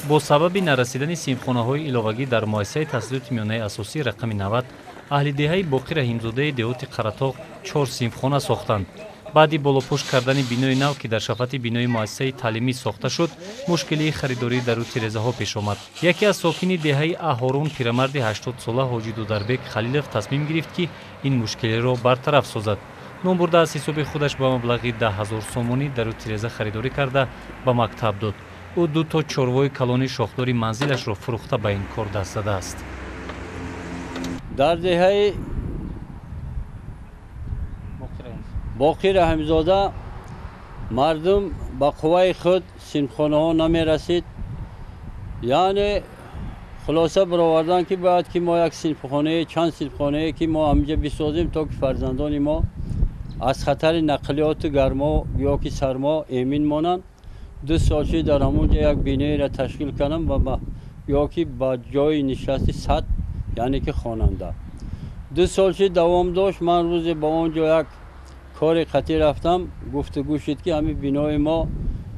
Бо сабаби нарасидани синфхонаҳои иловагӣ дар муассисаи таҳсилоти миёнаи асосӣ рақами 90 аҳли деҳаи Боқӣ Раҳимзодаи деҳоти Қаратоғ 4 синфхона сохтанд. Баъди болопӯш кардани бинои нав, ки дар шафати бинои муассисаи таълимӣ сохта шуд, мушкилии харидории дару тирезаҳо пеш омад. Яке аз сокини деҳаи Аҳорун, пирамарди 80-сола Ҳоҷи Дударбек Халилов тасмим гирифт, ки ин мушкилиро бартараф созад. Номбурда аз ҳисоби худаш ба маблағи 10 000 сомонӣ дару тиреза харидорӣ карда ба мактаб дод. Ӯ 2 то чорвои калони шохдори манзилашро фурӯхта ба ин кор даст задааст. Дар деҳаи Боқӣ Раҳимзода мардум ба қувваи худ синфхонаҳо намерасид. Яъне хулоса баровардан, ки бояд ки мо як синфхонае, чанд синфхонае ки мо ҳаминҷа бисозем, то ки фарзандони мо аз хатари нақлиёту гармо ё ки сармо эмин монанд. 2 сол шуд дар ҳамонҷа як биноеро ташкил кардам ва ё ки ба ҷои нишасти 100, яъне ки хонанда. 2 сол шуд давом дошт. Ман рӯзе ба он ҷо як кори қатъӣ рафтам, гуфтугӯ шуд, ки ҳамин бинои мо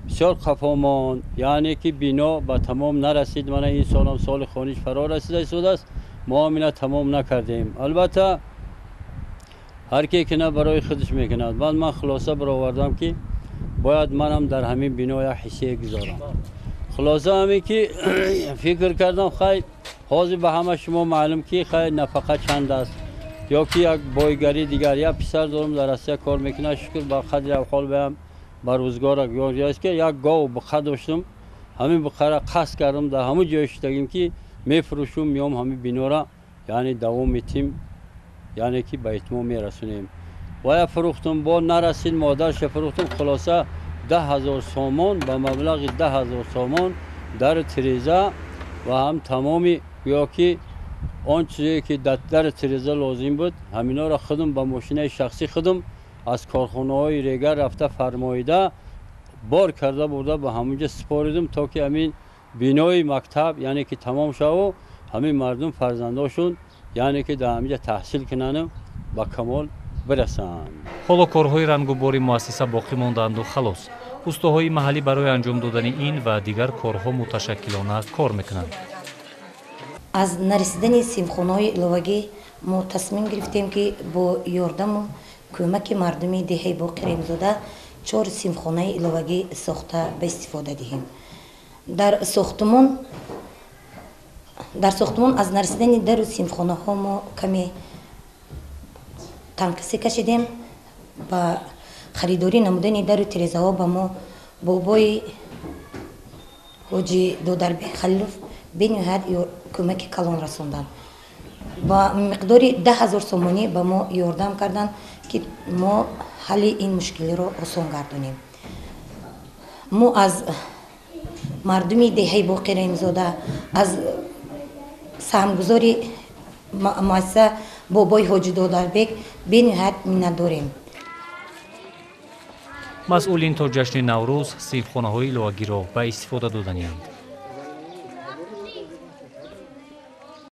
бисёр қафо монд, яъне ки бино ба тамом нарасид. Мана ин солам соли хониш фаро расида истодааст, мо ҳам ина тамом накардем. Албатта ҳар ке кина барои худаш мекунад. Баъд ман хулоса баровардам, ки бояд манам дар ҳамин бино як ҳиссае гузорам. Хулоса ҳамин ки фикр кардам, хай ҳозир ба ҳама шумо маълум, ки хай нафақа чанд аст, ё ки як бойгарӣ дигар. Як писар дорам, дар Россия кор мекунад, шукр ба қадри авҳол баям ба рӯзгора ёриаст, ки як гов буқа доштам, ҳамин буқара қасд кардам, дар ҳамон ҷое шудагим, ки мефурӯшум, меом ҳамин бинора, яъне давом метим, яъне ки ба итмом мерасонем. Вая фурӯхтум, бо нарасид, модарша фурӯхтум. Хулоса 10 000 сомон, ба маблағи 10 000 сомон дару тиреза ва ҳам тамоми ё ки он чизе ки дар тиреза лозим буд, ҳаминҳоро худам ба мошинаи шахсӣ худам аз корхонаҳои регар рафта фармоида бор карда бурда ба ҳамонҷа супоридам, то ки ҳамин бинои мактаб яъне ки тамом шаву ҳамин мардум фарзандошон яъне ки дар ҳаминҷа таҳсил кунанду ба камол бирасанд. Ҳоло корҳои рангубори муассиса боқӣ мондаанду халос. Устоҳои маҳаллӣ барои анҷом додани ин ва дигар корҳо муташаккилона кор мекунанд. Аз нарасидани синфхонаҳои иловагӣ мо тасмим гирифтем, ки бо ёрдаму кӯмаки мардуми деҳаи Боқӣ Раҳимзода 4 синфхонаи иловагӣ сохта ба истифода диҳем. Дар сохтумон аз нарасидани дару синфхонаҳо мо каме танқисӣ кашидем. Ба харидорӣ намудани дару тирезаҳо ба мо бобои Ҳоҷи Додарбек Халилов бениҳоят кӯмаки калон расонданд. Ба миқдори 10 000 сомонӣ ба мо ёрдам карданд, ки мо ҳалли ин мушкилиро осон гардонем. Мо аз мардуми деҳаи Боқӣ Раҳимзода, аз саҳмгузори муассиса бобои Ҳоҷи Додарбек бениҳоят миннатдорем. Масъулин то ҷашни Наврӯз синфхонаҳои иловагиро ба истифода доданианд.